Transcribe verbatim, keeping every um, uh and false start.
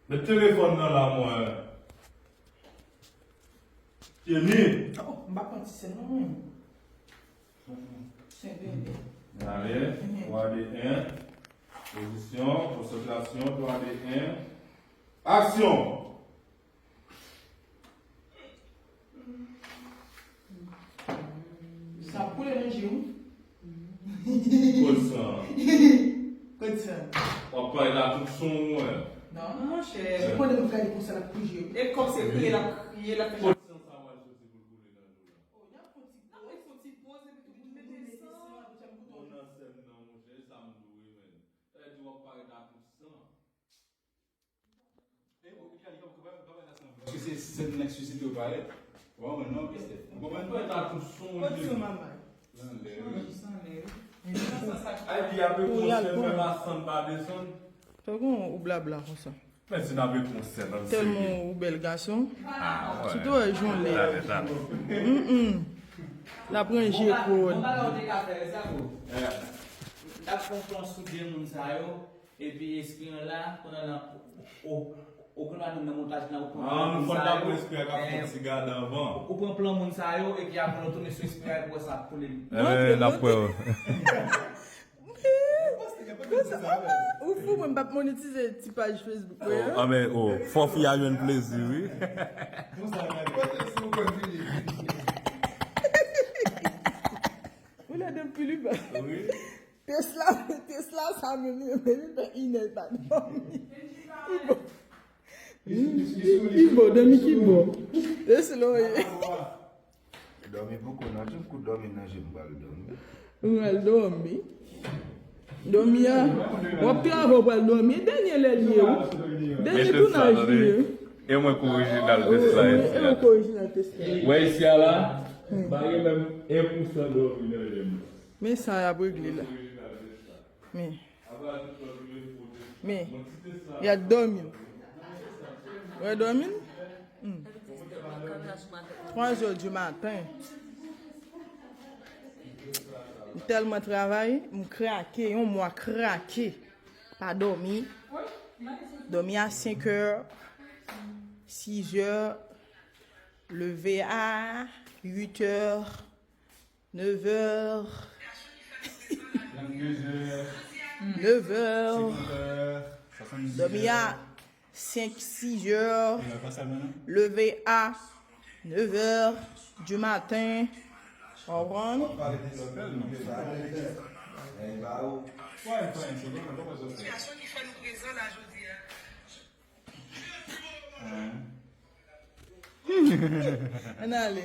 Met telefòn nan la, mwen. Kenny. Oh, m pa pran ti sèn non, mwen. Sèn bebe. Ale, twa, de, en. Pozisyon, konsantrasyon, twa, de, en. Aksyon! Sa koule nan je w. Kot sa? Kot sa? W ap pale la tout son, wè. Non, monchè. Pandan nou gade konsa l ap kriye. E kòm se kriye l ap kriye, l ap fè. Kot san sa pral soti pou l koule nan je w la? Oh, y ap fon ti poz. Y ap fon ti poz epi tout moun mete san. Moun nan sèn nan, monchè, sa m dwe, men. Sa vle di w ap parèt a tout san. Paske se sèn nan ki sisite yo parèt. Bon, mwen non, Esther. Ou konprann? Mwen ta tou son. Kot sou manman? Nan lè. Chanje san lè. Ay, di apre pou konsèy fè pa sann pa desann. Tankou ou blabla konsa. Men si n ap ret konsèy nan. Tèlman ou bèl gason. Ah, wè. Sitou wè jan w lè. Talè, talè. Mm, mm. L ap ranje kò l. Bon, bagay ou te ka fè, sa, bro. N ap fè yon plan sou de moun sa yo. Epi espri an la, kounye a la, ou, ou, ou kounye a nou nan montaj la, ou pran plan moun sa yo. Ah, nou fò dakò espri an ka fè yon ti gade anvan. Ou, ou pran plan moun sa yo, epi apre nou tounen sou espri an, epi wè sa ap koule. Eh, n ap wè. Ou fou, mwen m p ap monetize ti paj Facebook mwen an. Ah, men, oh, fò fi a jwenn plezi, wi. Ou la depi li ba. Wi. Tesla, Tesla sa menm li menm li fè inè l pa dòmi. Li bon. Li bon, dòmi ki bon. Tesla ye. Dòmi poko nan tou kou dòmi nan je m pral dòmi. Ou pral dòmi. Dòmi a. W ap travay ou pral dòmi. E dènye lè l ye wi. Dènye tounaj li ye. E mwen k orijinal Tesla. E mwen k orijinal Tesla. Wè isi a la. Pa gen menm en pousan dòmi nan je m. Men sa y ap regle la. Men. Men. Y ap dòmi. Ou wè dòmi? Hmm. Twa zè di maten. M tèlman travay, m krake, yon mwa krake. Pa dòmi. Dòmi a senk è, sis è, leve a uit è. Neuf heures. Trente-deux heures. Neuf heures. Cinquante heures. Soixante-dix heures. Dòmi a senk, sis è. Leve a neuf heures du matin. Konprann? Sitiyasyon ki fè nou prezan la jodi a. Ann ale.